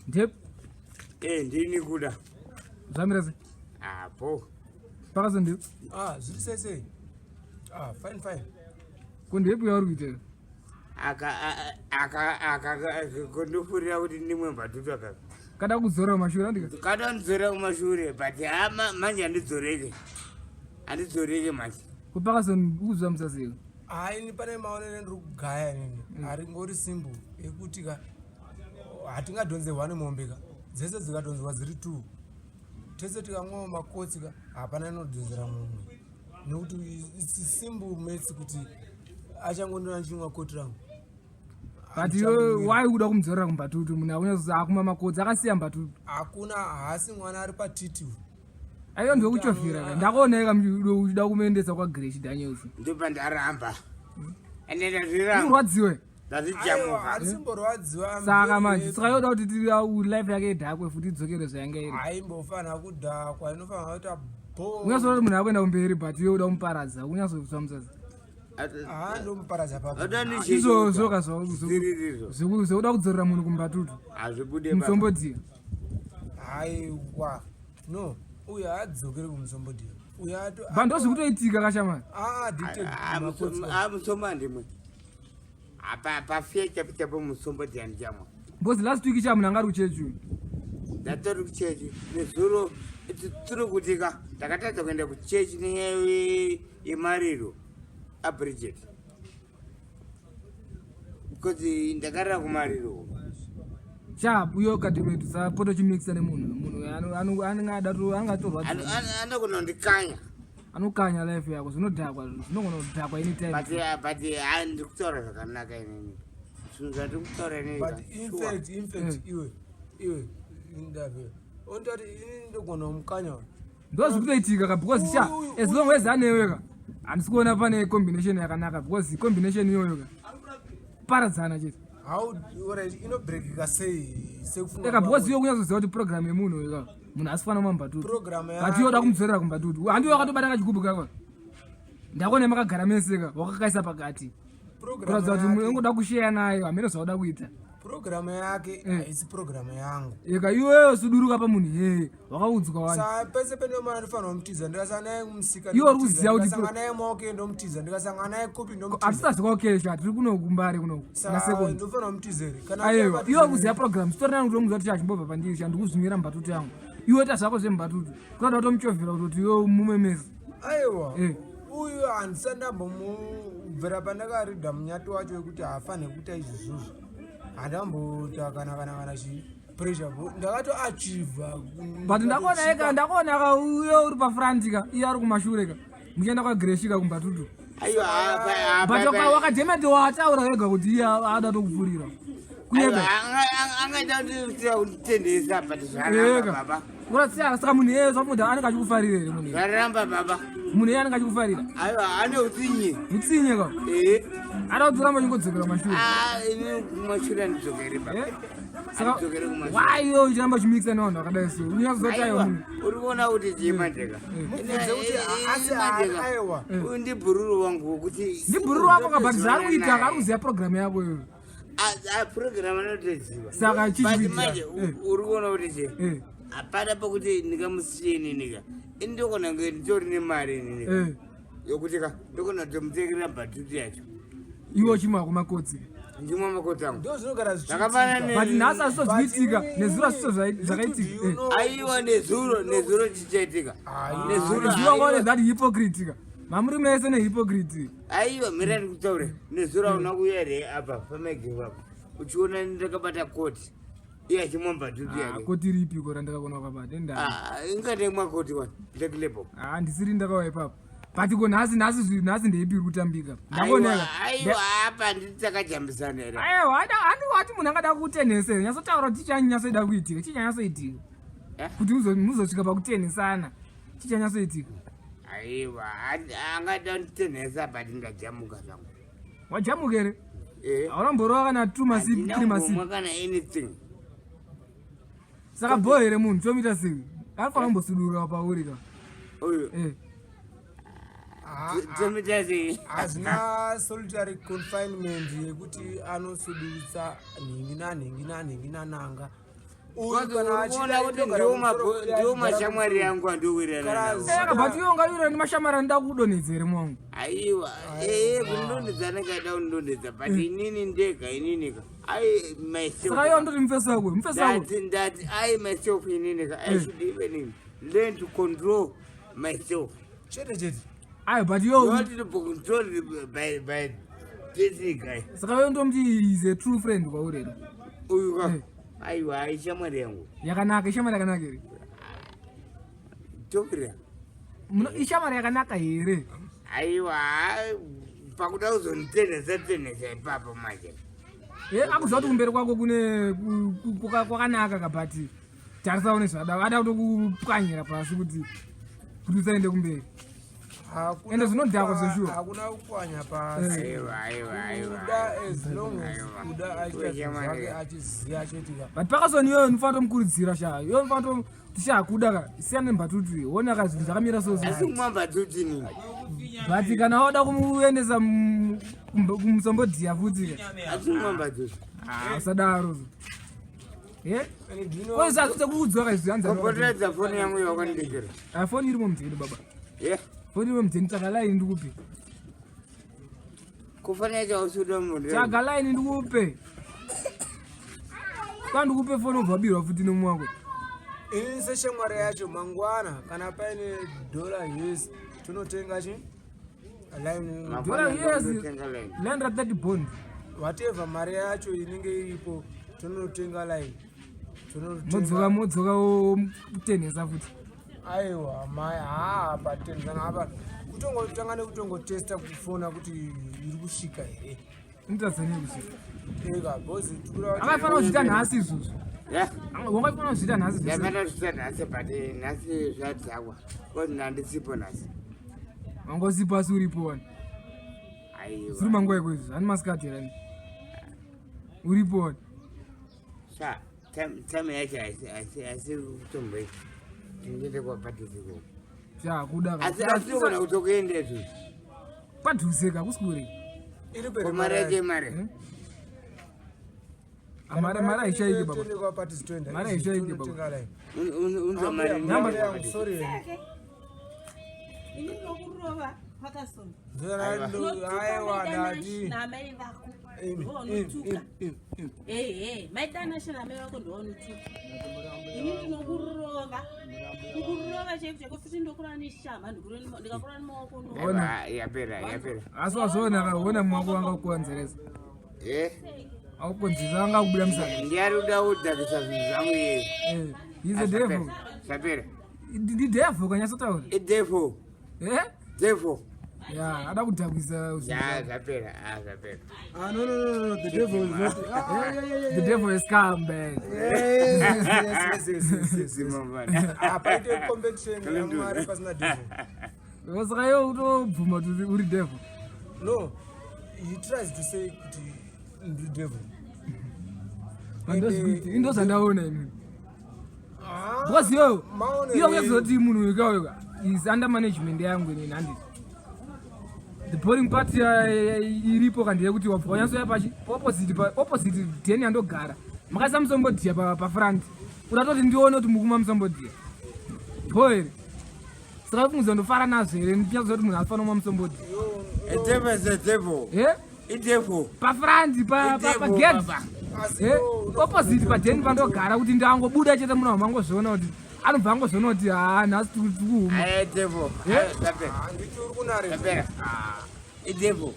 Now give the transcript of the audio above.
Ndep. Eh, ndini kuda. Zvamira sei? Apo. Pakazo ndep. Ah, zviri sei sei? Ah, fine fine. Ko ndepi yauri kuita? Aka aka aka kundofurira kuti ndimwe mbatutu aka. Kada kudzora kumashure andika? Kada kundidzora kumashure but ha manje handidzoreke. Handidzoreke manje. Ko pakazo ukuzwa musaseko? Ah, ini pane maonero ndiri kugaya nini. Ari ngori simple ekuti ka hatingadhonze one mombe ka dzese dzikadhonzwa dziri two tese tikamwawo makotsi ka hapana inodhonzera mumwe nekuti its simple maths kuti achangondiona ndichimwa koti rangu. But iwe why kuda kumudzorera kumbatutu munhu akunyatsozi akuma makodzi akasiya mbatutu. Hakuna haasi mwana ari patiti. Aiwa ndikuchovhira ka ndakuona ka uchida kumuendesa kwa Grace Daniels. Ndopa ndaramba. Ende ndazviramba. Urwadziwe. Ndazvijamuka. Asimborwadziwa. Saka manje saka yoda kuti life yake idhakwe futi idzokere zvayanga iri. Aimbofanira kudhakwa inofanira kuita bho. Unyazoona kuti munhu akuenda kumberi but iwe uda kumuparadza unyazotsva musazi. Ah, ndomuparadza papo. Izvozvo ka zvekuda kudzorera munhu kumbatutu. Hazvibude. Mutsombodziya. Aiwa. No, uyo haadzokere kumusombodhiya. Uyo ato. But ndozvikutoitika kashamani. Ah, addicted. Ah, musomba ndimwe. Apa pafia chapo chapo musombodhiya ndichamwa. Because last week cha munhu anga ari kuchechi uyu. Ndatori kuchechi nezuro tiri kutika ndakatadza kuenda kuchechi nenyaya yemariro aBridget. Because ndakarira kumariro. Cha uyo kadhimetu sapoto chimixa nemunhu munhu anenge ada angatorwa anogona kundikanya anokanya life yako zvinodhakwa zvinogona kudhakwa anytime but but ndiri kutaura zvakanaka inini zvinhu zvandiri kutaura inini but in fact in fact iwe iwe ndave ondati ini ndogona kumukanya Ndozvikutoitika ka because sha as long as anewe ka handisi kuona pane combination yakanaka because combination iyoyo ka paradzana chete. How alright inobreakika sei sekufunga Eka because iwe kunyazoziva kuti program yemunhu uyu ka munhu asifana kumambatutu. Program But iwe uda kumudzorera kumbatutu. Handi wakatobata kachigubhu kako. Ndakuona makagara mese ka wakakaisa pakati. Kuratidza kuti ungoda kusheya nayo hameno zvauda kuita. Program yake haisi program yangu. Eka iwewe suduruka pamunhu yeye. Wakaudzwa wani. Sa pese pendomana ndinofanira kumutiza ndikasangana naye kumusika. Iwe uri kuziva kuti ndikasangana naye maoke ndomutiza ndikasangana naye kupi ndomutiza. Hatisati kwaokesha tiri kuno kumbare kuno. Na second. Ndofanira kumutiza here? Kana Aiwa, iwe uri kuziva program story yangu ndomuziva kuti achimbobva pandiri cha ndikuzvimira mbatutu yangu. Iwe ita zvako zvembatutu. Kuda kutomuchovhera kuti iwe mumemezi. Aiwa. Uyu handisati ndambomubvira pandakarida munyati wacho wekuti haafanire kuita izvozvozvo. Handamboita kana kana kana chii. Pressure bro. Ndakato achieve. But ndakuona eka ndakuona ka uyo uri pa front ka iye ari kumashure ka. Muchienda kwa Greshi ka kumbatutu. Aiwa apa But waka wakademete wataura wega kuti iye ada tokupfurira. Kunyeba. Angaita kuti kutendesa but zvaramba baba. Urasiya saka munhu iyeye zvamuda anenge achikufarira here munhu? Zvaramba baba. Munhu iyeye anenge achikufarira? Aiwa ane utsinye. Utsinye ka? Eh. Ada kuti uramba uchingodzokera mashure. Ah, ini kumashure andidzokeri baba. Eh? Saka why iwe uchiramba uchimixa nevanhu vakadai so? Unyatsoziva kuti aiwa munhu. Uri kuona kuti chii manje ka? Mubvunze kuti asi aiwa. Uyu ndibhururu wangu wekuti Ndibhururu wako ka but zvaari kuita ari kuziva program yako iyoyo. Program anotoziva. Saka chichi manje uri kuona kuti chii? Hapana pekuti ndingamusiye inini ka. Ini ndogona kunge nditori nemari inini ka. Yokuti ka ndogona kutomutengerera bhatutu yacho. Iwe uchimwa kumakotsi. Ndimwa makotsi angu. Ndozvinogara zvichiitika. But nhasi hazviso zvikuitika, nezuro hazviso zvakaitika. Aiwa nezuro, nezuro chichaitika. Nezuro wanga une that hypocrite ka. Mamuri mese nehypocrite. Aiwa mira ndikutaure. Nezuro hauna kuuya here apa pamaigave apa. Uchiona ndakabata koti. Iye achimwa mbatutu yake. Koti ripi ko randakakona wakabata? Ah, ingatemwa koti wani. Black label. Ah, ndisiri ndakauya ipapo. But ko nhasi nhasi nhasi ndeipi iri kutambika? Ndakuoneka. Aiwa apa nditi takajambisana here? Aiwa handi wati munhu angada kutenhesa here? Nyatsotaura kuti chichanyatsoida kuitika, chichanyatsoitika. Eh? Kuti muzosvika pakutenhesana. Chichanyatsoitika. Aiwa angada kunditenhesa but ndajamuka zvangu. Wajamuka here? Eh. Hauna mborova kana 2 masip, 3 masip. Kana anything. Saka bho here munhu tomuita sei? Anofanira kumbosudurura pauri ka. Uyu. Eh. Tomuita sei? Hazvina solitary confinement yekuti anosudurutsa nhingi nanhingi nanhingi nananga. Uyu kana achida Unoona kuti ndiwo mashamwari yangu andowirirana nawo. Eh, but iwe ungawirira nemashamwari anoda kudonhedza here mwangu? Aiwa, eh, kundonhedza anenge aida kundonhedza, but inini ndega inini ka. I myself. Saka iwe ndoti mufesi wako, mufesi wako. Ndati ndati I myself inini ka. I should even learn to control myself. Chete chete. Ayo, but iwe Not to be controlled by this guy. Saka iwe ndomuti is a true friend kwauri here? Uyu ka. Aiwa, ishamwari yangu. Yakanaka, ishamwari yakanaka here? Topira. Ishamwari yakanaka here? Aiwa, pakuda kuzonditenhesa tenhesa ipapo manje. Akuziva kuti kumberi kwako kune kwakanaka kabati tarisa une zvada ada kutokupwanyira pasi kuti usaende kumberi. Ende zvinodhakwa zveshuwa. Hakuna kupwanya pasi. Aiwa, aiwa, aiwa. Kuda as long as Aiwa. kuda achiita zvinhu zvake achiziva chete ka. But pakasoni iyoyo unofanira tomukurudzira sha. Iyoyo unofanira tishakuda ka siyana nembatutu wona ka zvinhu zvakamira so so. Asi kumwa mbatutu nini? But kana wada kumuendesa kumusombodhiya futi ka. Asi kumwa mbatutu. Ah, usadaro. Eh? And do you know Oyo zvakuti kuudzwa ka izvi hanzi. Komboteredza foni yangu yakandidikira. Ah, foni irimo mudheni baba. Yeah. Foni irimo mudheni, tsvaga line ndikupe. Kufana yacho hausi kuda munhu. Tsvaga line ndikupe. Kwa ndikupe foni ubva wabirwa futi nemumwe wako. Ini seshamwari yacho mangwana kana paine dollar US tonotenga chi line. Dollar US. Totenga line. Line ra 30 bond. Whatever mari yacho inenge iripo tonotenga line. Modzoka modzoka wotenhesa futi. Aiwa mai, haa, patenzana apa kutongotanga nekutongotesta kufona kuti iri kusvika here. Inotaridza nei kusvika? Eka bhozi tikura. Akafanira kuzviita nhasi izvozvo. Yeah. Wakafanira kuzviita nhasi zvese. Ndakada kuzviita nhasi but nhasi zvadhakwa. Because ndandisipo nhasi. Wanga usipo asi uripo wani. Aiwa. Ziri manguva eko izvo, hani masikati here? Uripo wani. Sha, time yacho haisi kutomboita. Tindiende kwaPatisi ikoko. Chakuda ka. Asi asi togona kutokuenda izvozvo. Padhuze ka, kusi kure. Iri Ko mari yacho imari. Mari mari haishaiki baba. Mari haishaiki baba. Unzwa mari Namba- nini? Sorry. Ini ndokurova Patterson. Aiwa ndati Namai vako ndovanotuka. Ehe, maidanashe namai vako ndovanotuka. Ini ndinokurova, kukurova chaiko chaiko futi ndokurova neshama, ndikakurova nemaoko ndo Ona. Aiwa, yapera, yapera. Asi wazoona ka, ona mwako wanga kukonzeresa. Eh? Aukonzeresa wanga kubuda musana. Ndiari kuda kudhakisa zvinhu zvangu iye. Eh, he's a devil. Zvapera. Ndi devil kanyatsotaura. Idevil. Eh? Devil. Ya, ada kudhakisa zvinhu Ya, zvako. zvapera. Ah, zvapera. Ah, no, no, no, no, the devil is not. Ah, yeah, yeah, yeah. The devil has come back. Yes, yes, yes, yes, yes, yes. Zimamvana. Ah, paite competition yaMwari pasina devil. Saka iwe utobvuma kuti uri devil. No, he tries to say kuti ndi devil. Mandozvikuti, indozvandaona inini. Ah, Because iwewe, maonero iwe kuyazoti munhu wega wega is under management yangu inini handiti. The boring part iripo kandi yekuti wabva wanyatsoya pachi opposite pa opposite den yandogara. Makaisa musombodhiya pa front. Udatoti ndione kuti mukuma musombodhiya. Bho here. Saka kungudza ndofara nazvo here ndinyatsoziva kuti munhu anofanira kumwa musombodhiya. A devil is a devil. Eh? Idevil. Pafront pa pa pa Idevil, gate. baba. Asi Eh, iwe opposite padeni pandogara kuti ndangobuda chete munhu wamangozviona kuti anobva angozviona kuti haa nhasi tiri kuhuma. Ai, devil. Eh? Zvapera. Handiti uri kunareta. Zvapera. Idevil.